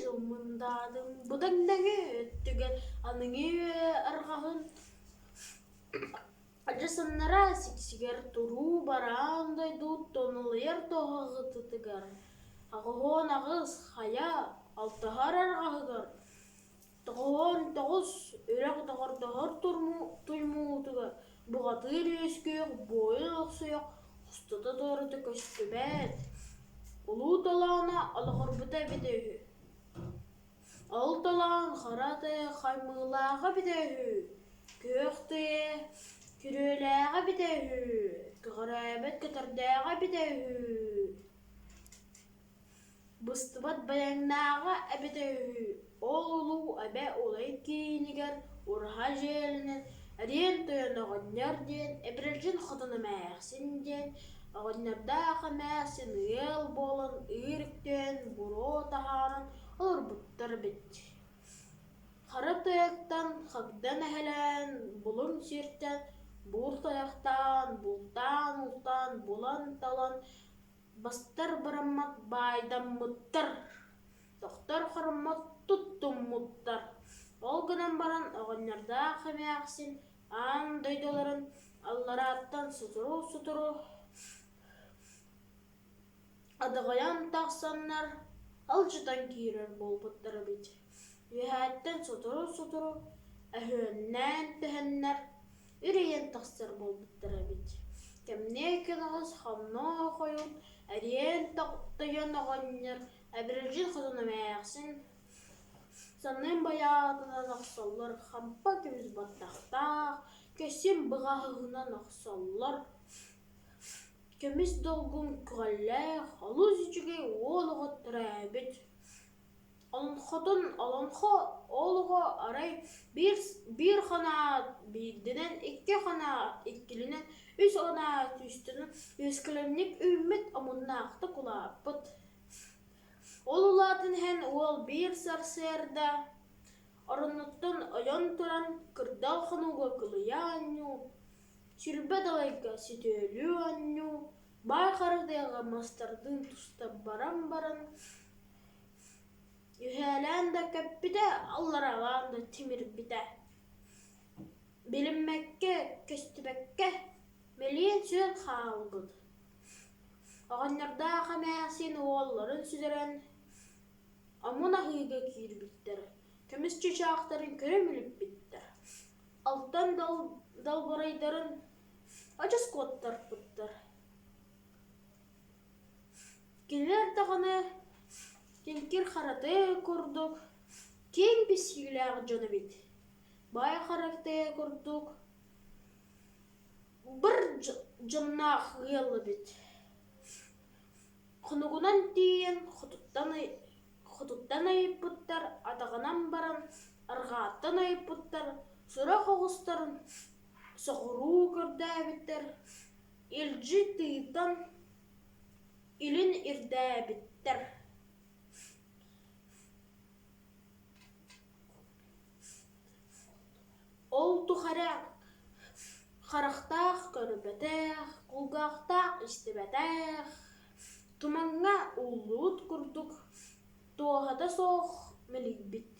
дьыл мындаатын быдаҥнаҥы өттүгэр аныгы үйэ арҕаһын адьасыннара сиксигэр туруу бараан дойду тонулуйар туоһаҕытытыгар 88 хайа алтыһар арҕаһыгар 99 үрэх доҕордоһор туймуутугар бухатыыр үөскүөх буойун олохсуйуох устата-туората көстүбэт, улуу толооно олоҕурбута эбитэ үһү. Ол толоон хара тыа хаймыылааҕа эбитэ үһү, күөх тыа күрүөлээҕэ эбитэ үһү, көҕүрээбэт көтөрдөөҕө эбитэ үһү Быстыбат байаҥнааҕа эбитэ үһү, ол улуу эбэ улай киинигэр ураһа дьиэлэнэн Эриэн Тойон оҕонньор диэн, Эбирэлдьин Хотун эмээхсин диэн оҕонньордоох эмээхсин ыал буолан ыыр үктээн буруо таһааран олорбуттар эбит. Хара тыаттан хагдан эһэлээн, булуҥ сиртэн буур тайахтаан, бултаан-ултаан булан-талан Бастар бараммат баайдаммыттар, тохтор хороммот туттуммуттар. Ол гынан баран оҕонньордоох эмээхсин аан дойдуларын алларааттан сотору-сотору адаҕайан тахсаннар алдьатан киирэр буолбуттар эбит. Үөһээттэн сотору-сотору өһүөннээн түһэннэр үрэйэн тахсар буолбуттар эбит. Кэмниэ кэнэҕэс хомноо хойут эриэн тойон оҕонньор Эбирэлдьин хотун эмээхсин санныын байаатынан охсоллор, хампа көмүс баттахтаах, көссүн быҕаһыһынан охсоллор, көмүс долгун көҕүллээх, олус үчүгэй уол оҕо төрөөбүт. Олоҥхотун олоҥхо олоҕо арай биир биир ханаат биирдинэн, икки ханаат иккилинэн, үс ханаат үстэнэн үөскэлэнник үүммүт омуннаахтык улааппыт. Ол улаатан иһэн уол биир сарсыарда оронуттан ойон туран кырдал хонууга кылыйа оонньуу, сүлбэ далайга сөтүөлүү оонньуу, баай хара тыаҕа мастардыын туста баран баран Үһээлээн да көппүтэ, алларалаан да тимирбитэ. Билиммэккэ, көстүбэккэ, мэлийэн сүтэн хаалбыт. Оҕонньордоох эмээхсин уолларын сүтэрэн, омун аһыыга киирбиттэр, көмүс чычаахтарын көрө мүлүппүттэр, алтан далбарайдарын адьас куоттарбыттар. Кинилэр даҕаны киҥкир харатыа курдук киэҥ билсиилээх дьон эбит, баай харатыа курдук быр дьонноох ыал эбит. Хонугунан тиийэн хотуттан хотуттан ыйыппыттар, атаҕынан баран арҕааттан ыйыппыттар, сурах оҕустарын соҕуруу көрдөөбүттэр, илдьи тыытан илин ирдээбиттэр. Ол тухары харахтаах көрбөтөх, кулгаахтаах истибэтэх, тумаҥҥа ууллубут курдук туоһата суох мэлийбит.